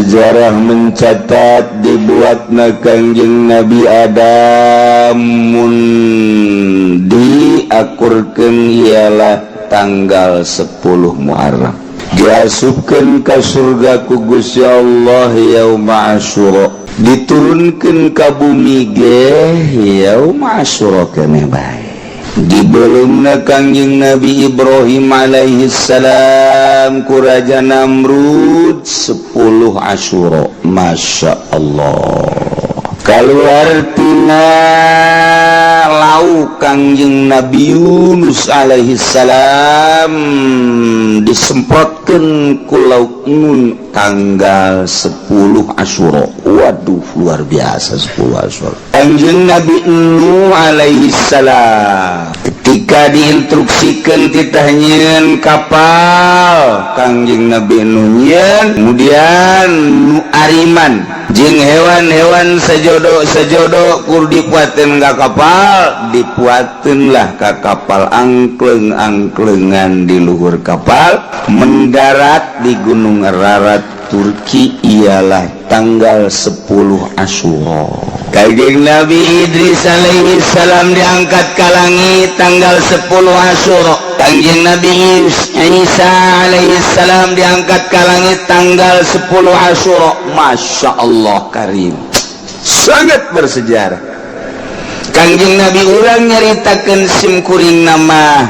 Sejarah mencatat dibuatna Kangjeng Nabi Adam mun diakurkeun ialah tanggal 10 Muharram, diasupkeun ka surga ku Gusti Allah yauma Asyura, diturunkeun ka bumi ge yauma Asyura keneh bae. Dibelumna Kangjeng Nabi Ibrahim alaihi salam ku Raja Namrud 10 Asyura. Masya Allah, keluar tina laut Kangjeng Nabi Yunus alaihi salam, disemprotkan ku laut nun tanggal 10 Asyura. Waduh, luar biasa 10 Asyura. Kangjeng Nabi Nuh alaihi salam ketika diinstruksikan titah nyieun kapal, Kangjeng Nabi Nuh nyieun, kemudian nu ariman jeung hewan-hewan sejodo sejodo kur dipuatin ka kapal. Dipuatin lah ka kapal, angkleng angklengan di luhur kapal, mendarat di Gunung Ararat, Turki, ialah tanggal 10 Asyura. Kanjeng Nabi Idris alaihi salam diangkat ke langit tanggal 10 Asyura. Kanjeng Nabi Isa alaihi salam diangkat ke langit tanggal 10 Asyura. Masya Allah karim, sangat bersejarah. Kangjeng Nabi urang nyaritakeun simkuring nama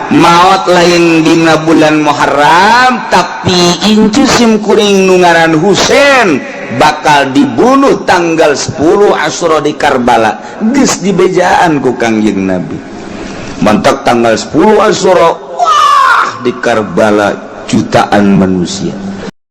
maut lain dina bulan Muharram, tapi incu simkuring nu ngaran Husain bakal dibunuh tanggal 10 Asyura di Karbala. Geus dibejaan ku Kangjeng Nabi. Mantak tanggal 10 Asyura, wah, di Karbala jutaan manusia.